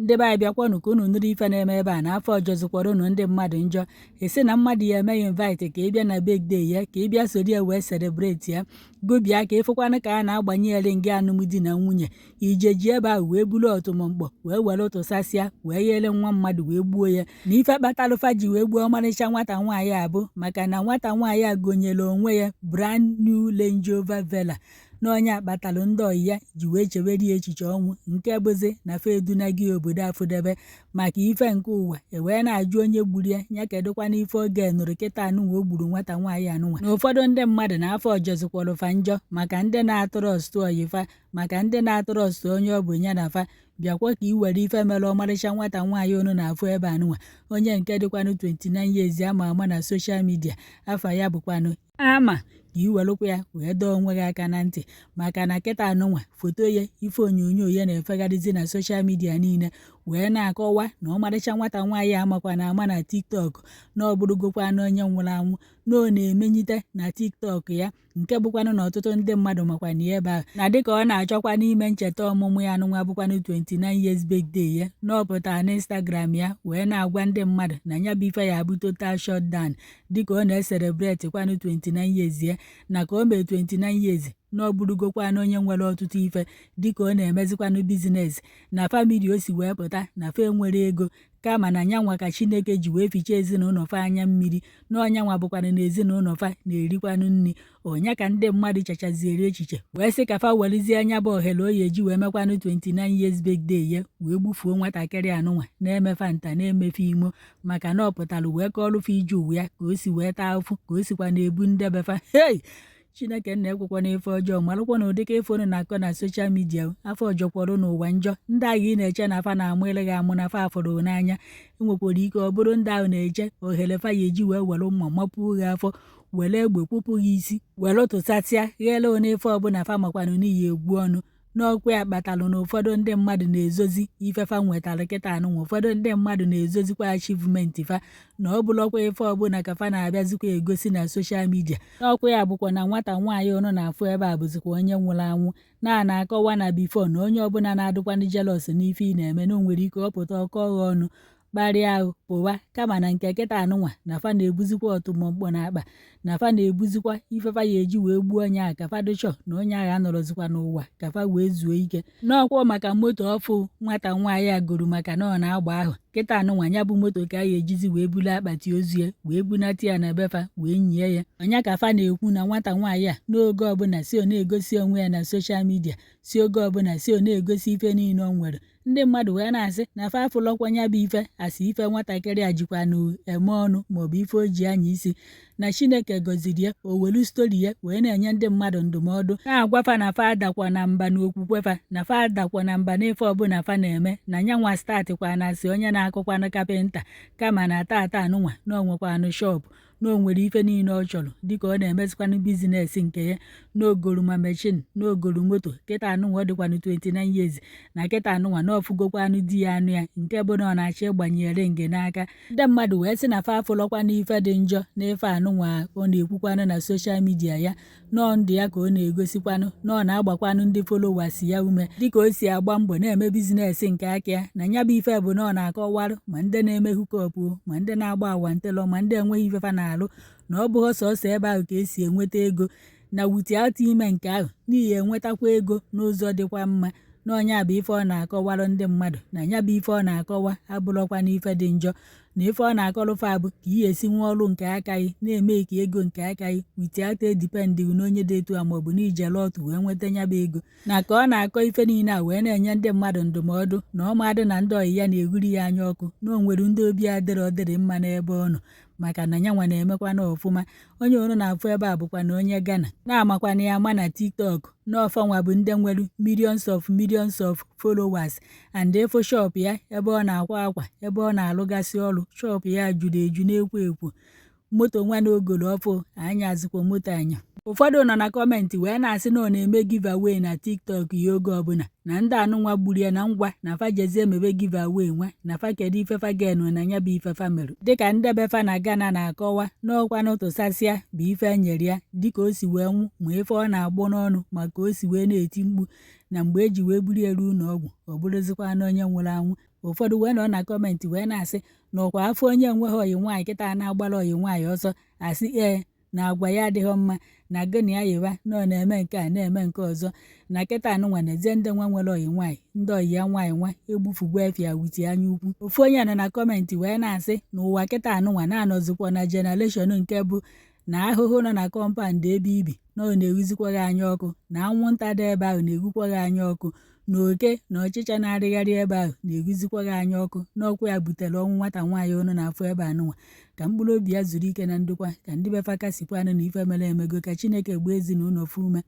Ndị be anyị, bịakwanụ ka unu nụrụ ife na-eme ebe a na afọ ọjọzikwara unu ndị mmadụ njọ. Esi na mmadụ ya eme ya invite ka ị bịa na birthday ya, ka ị bịa soro ya wee celebrate ya, gụbịa ka ịfụkwanụ ka a na-agbanye ya ring alụmdi na nwunye. Ije ji ebe ahụ wee buru ọtụmọmkpọ wee were tụsasịa wee ghere nwa mmadụ wee gbuo ya. Na ife kpatalụ fa ji wee gbuo ọmarịcha nwata nwaanyị a bụ maka na nwata nwaanyị a gonyere onwe ya brand new Range Rover Velar, na onye akpatalụ ndị ọyị ya ji wee chewere ya echiche ọnwụ, nke bụzi na fa edunaghị obodo afụdebe maka ife nke ụwa. E wee na-ajụ onye gburu ya, ya kedụkwana ife oge nụrụ kịta anụnwa o gburu nwata nwaanyị anụnwa. Na ụfọdụ ndị mmadụ na afọ ọjọzikwara fa njọ maka ndị na-atrust ọyị fa, maka ndị na-atrust onye ọ bụ ya na fa. Bịakwa ka ị were ife mere ọmarịcha nwata nwaanyị unu na-afụ ebe anụnwa, onye nke dịkwanụ 29 years, ama ama na social media, afa ya bụkwanụ Ama, ka ị welụkwa ya wee dọọ onwe gị aka na ntị, maka na kịta anụnwa foto ya, ife onyonyo ya na-efegharịzi na social media niile, wee na-akọwa na ọmarịcha nwata nwaanyị amakwa na ama na TikTok, na ọ bụrụgokwa na onye nwụrụ anwụ, na ọ na-emenyite na TikTok ya, nke bụkwanụ na ọtụtụ ndị mmadụ makwa na ebe ahụ, na dịka ọ na-achọkwa n'ime ncheta ọmụmụ ya anụnwa bụkwanụ 29 years birthday ya, na ọ pụtara na Instagram ya wee na-agwa ndị mmadụ na ya bụ ife ya abụ total shutdown, dịka ọ na-ecelebrate kwanụ 29 years ya, na ka o mee 29 years, na ọ bụrụgokwanụ onye nwere ọtụtụ ife, dịka ọ na-emezikwanụ business na family o si wee pụta na fa enwere ego, kama na nyanwa ka Chineke ji wee fichaa ezinụlọ fa anya mmiri, na ọnyanwa bụkwanụ na ezinụlọ fa na-erikwanụ nri. Ọnya ka ndị mmadụ chachaziere echiche wee sị ka fa werezie anya bụ ohere o ya eji wee mekwanụ 29 years birthday ya wee gbufuo nwatakịrị anụnwa na-emefa nta na-emefe imo, maka na ọ pụtara wee kọọrọ fa ije ụwa ya, ka o si wee taa ụfụ, ka o sikwa na-ebu ndebefa. Hei, Chineke nna, ekwekwana ife ọjọọ. Malụkwa na ụdịka ife unu na-akọ na social media, afọ ọjọkwọrọ n'ụwa njọ. Ndị ahụ ị na-eche na fa na-amụ ịlị gị amụ, na fa afọrọ n'anya, enwekwara ike ọ bụrụ ndị ahụ na-eche ohere fa ya eji wee were mma mapuo gị afọ, were egbe kwụpụ gị isi, were tụsasịa ghere one ife ọbụla fa makwanụ n'ihi egwu ọnụ. N'ọkwa ya kpatalụ na ụfọdụ ndị mmadụ na-ezozi ife fa nwetara kịta anụnwa, ụfọdụ ndị mmadụ na-ezozikwa achievement fa, na ọ bụrụkwa ife ọbụla ka fa na-abịazikwa egosi na social media. N'ọkwa ya bụkwa na nwata nwaanyị ụnụ na-afụ ebe a bụzikwa onye nwụrụ anwụ, na na-akọwa na before na onye ọbụla na-adịkwanụ jealous n'ife ị na-eme, na o nwere ike ọ pụta ọkọ ọnụ kparịa ahụ pụwa, kama na nke kịta anụnwa na fa na-ebuzikwa ọtụmọmkpọ na akpa, na fa na-ebuzikwa ife fa ya eji wee gbuo onye ahụ, ka fa dịchọ na onye ahụ anọrọzikwa n'ụwa ka fa wee zuo ike. N'ọkwọ maka moto ọfụ nwata nwaanyị a goro, maka na ọ na-agba ahụ kịta anụnwa, ya bụ moto ka a ya ejizi wee bulu akpati ozu ya wee bunata ya na befa wee nyie ya. Ọnya ka fa na-ekwu na nwata nwaanyị a n'oge ọbụla si ọ na-egosi onwe ya na social media, si oge ọbụla si ọ na-egosi ife niile o nwere, ndị mmadụ wee na-asị na fa afụlọkwa ya bụ ife asị ife nwatakịrị a jikwanụ eme ọnụ maọbụ ife o ji anya isi, na Chineke gọziri ya, o welu story ya wee na-enye ndị mmadụ ndụmọdụ, na-agwa fa na fa adakwa na mba n'okwukwe fa, na fa adakwa na mba n'ife ọbụla fa na-eme, na nyanwa startkwa na asị onye na-akụkwanụ carpenter, kama na tata anụnwa na o nwekwanụ shop, na o nwere ife niile ọ chọrọ, dịka ọ na-emezikwanụ business nke ya, n'ogolu ma machine, n'ogolu moto. Kịta anụnwa ọ dịkwanụ 29 years, na kịta anụnwa na ọfụgokwanụ di ya anụ ya, nke bụ na ọ na-achọ ịgbanye ring n'aka. Ndị mmadụ wee sị na fa afụlọkwanụ ife dị njọ n'ife anụnwa ọ na-ekwukwanụ na social media ya, nọọ ndụ ya ka ọ na-egosikwanụ, na ọ na-agbakwanụ ndị followers ya ume, dịka o si agba mbọ na-eme business nke aka ya, na ya bụ ife bụ na ọ na-akọwarụ ma ndị na-eme hookup, ma ndị na-agba awantịlọ, ma ndị enweghị ife fa na-alụ, na ọ bụghị sọsọ ebe ahụ ka esi enweta ego, na without ime nke ahụ n'ihi enwetakwa ego n'ụzọ dịkwa mma. Na ọnya bụ ife ọ na-akọwarụ ndị mmadụ, na ya bụ ife ọ na-akọwa abụrọkwa n'ife dị njọ, na ife ọ na-akọrụfa bụ ka ị esi nwa ọrụ nke aka gị na-eme ka ego nke aka gị without depend n'onye dị etu a, maọbụ na ijele ọtụ wee nweta ya bụ ego. Na ka ọ na-akọ ife niile a wee na-enye ndị mmadụ ndụmọdụ, na ọ madụ na ndị ọyị ya na-ehuri ya anya ọkụ, na o nwere ndị obi adịrọ dịrị mma n'ebe ọ nọ, maka na nyanwa na-emekwana ọfụma. Onye unu na-afụ ebe a bụkwa na onye Ghana na-amakwana ya ama na TikTok, n'ọfanwa bụ ndị nwere millions of millions of followers, and ịfụ shop ya ebe ọ na-akwa akwa, ebe ọ na-alụgasị ọrụ, shop ya juru eju na-ekwo ekwo. Moto nwa na ogolo ọfụ anyazikwa moto anya. Ụfọdụ nọ na comment wee na-asị na ọ na-eme giveaway na TikTok ya oge ọbụla, na ndị anụnwa gburu ya na ngwa na fa jezie emebe giveaway nwa, na fa kedu ife fa genụ na ya bụ ife fa mere, dịka ndebe fa na Ghana na-akọwa n'ọkwa tụsasịa bụ ife e nyere ya, dịka o si wee nwụ, ma ife ọ na-agbụ n'ọnụ, ma ka o si wee na-eti mkpu, na mgbe eji wee buru ya ruo ụlọ ọgwụ, ọ bụrụzikwa na onye nwụrụ anwụ. Ụfọdụ wee nọ na comment wee na-asị na ọkwa afọ onye enweghị ọyị nwaanyị kịta na-agbara ọyị nwaanyị ọsọ, asị ee, na agwa ya adịghị mma, na gị na ya yiwa na ọ na-eme nke a, na-eme nke ọzọ, na kịta anụnwa nezie ndị nwa nwere ọyị nwaanyị, ndị ọyị ya nwaanyị nwa egbufugwo efia wuti anya ukwu. Ofu onye nọ na comment wee na-asị na ụwa kịta anụnwa na-anọzikwa na generation nke bụ na ahụhụ nọ na compound ebe ibi na ọ na-eghuzikwa gị anya ọkụ, na anwụnta dị ebe ahụ na-eghukwa gị anya ọkụ, na oke na ọchịcha na-arịgharị ebe ahụ na-eghuzikwa gị anya ọkụ, n'ọkwa ya butere ọnwụ nwata nwaanyị unu na-afụ ebe anụnwa. Ka mkpụrụ obi ya zuru ike na ndokwa, ka ndị be fa kasikwanụ na ife mere emego, ka Chineke gbaa ezinụlọ fụ ume.